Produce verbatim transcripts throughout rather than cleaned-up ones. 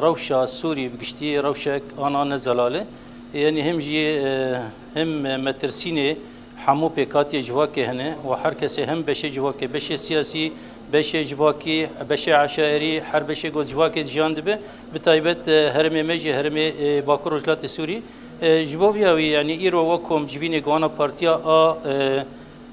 Rewşa Sûrî bi giştî rewşek ana ne zelal e. Yanî him jî, e, him metirsînê hemû pêkhatiyê civakê hene û her kesê hem beşê civakê, beşê siyasî, beşê civakî, beşê eşairî, her beşê got civakê jiyan dibe. Bi taybet, e, herêmê me jî, herêmê, e, Bakur Rojhilatê Sûrî. E, ji bo vîya wî, yanî îro wek komcivînê guhana partiya a, e,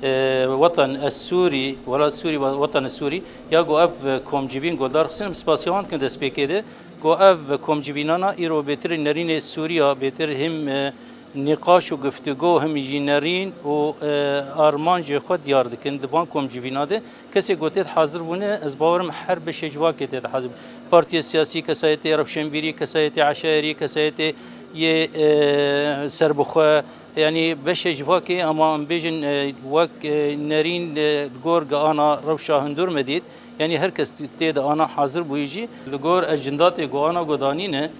e, Watan es Sûrî, Welat Sûrî, Watan es Sûrî, ya ku ev, e, komcivîn goldar xistin, em spasiya wan dikin destpêkê de, ku ev komcivînana îro bêtir nerînê Sûriya, bêtir him, e, nîqaş û giftigo, him jî nerîn û, e, armancê xwe diyar dikin di van komcivîna de. Kesê ku tê de hazir bûne, ez bawerim her beşê civakê tê de hazir. Partiyê siyasî, kesayetê rewşenbîrî, kesayetê eşairî, kesayetê yê, e, serbixwe, yanî beşê civakê, ama em bêjin, e, wek, e, nerîn, e, li gor gi ana rewşa hundur me dît. Yanî her kes tê de ana hazir bûyî jî. Li gor ecindatê ku ana godanî ne,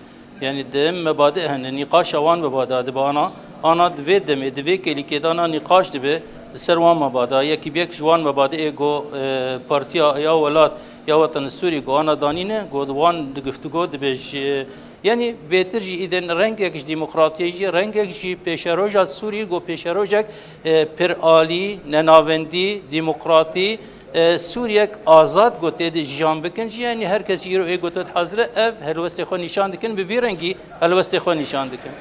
yanî di mebadi hene, nîqaşa wan mebada dibe ana. Ana di vê demê, di vê kêlîkê de ana nîqaş dibe, li ser wan mebada, yekî bi yek ji wan mebadiê ku, e, partiya ya welat, ya Watan Sûrî ku ana danîne, ku di wan di giftigo dibe ji, yanî bêtir jî îden rengek ji demokratiyê jî, rengek jî pêşeroja Sûrî, ku pêşerojek, e, pir alî, nenavendî, demokratî, e, Sûriyek azad ku tê de jiyan bikin jî, yanî her kes îro ê ku tê de hazir e, ev helwestê xwe nîşan dikin, bi vî rengî helwestê xwe nîşan dikin.